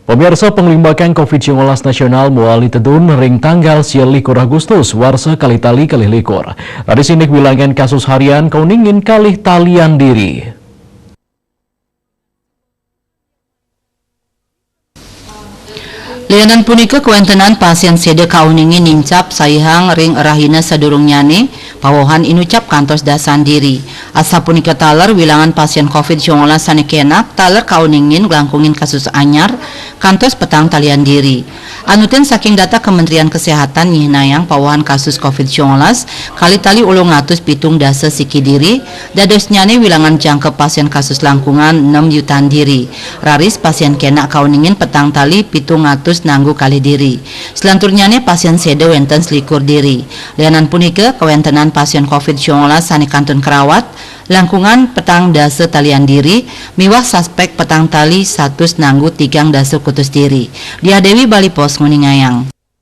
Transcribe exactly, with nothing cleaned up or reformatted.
Pemirsa, panglimbakan covid sembilan belas nasional muali tedun ring tanggal sialikur Agustus warsa kalih tali kalih likur. Raris indik wilangan kasus harian kauningin kalih talian diri. Lianan punika, kawentenan pasien seda kauningin nincap saihang ring rahina sadurungnyane, pawohan inucap kantos dasan diri. Asapunika taler wilangan pasien covid sembilan belas sane kenak taler kauningin nglangkungin kasus anyar kantos petang talian diri. Anutin saking data Kementerian Kesehatan nyihnayang pawohan kasus covid sembilan belas kalih tali ulung atus pitung dasa siki diri, dadosnyane wilangan jangkep pasien kasus langkungan nem yutan diri. Raris pasien kenak kauningin petang tali pitung atus nanggu kalih diri. Selanturnyane pasien seda wenten selikur diri. Lianan punika, kawentenan pasien covid sembilan belas sane kantun kerawat langkungan petang dasa talian diri miwah suspek petang tali satus nanggu tigang dasa kutus diri. Diah Dewi, Bali Post, nguningayang.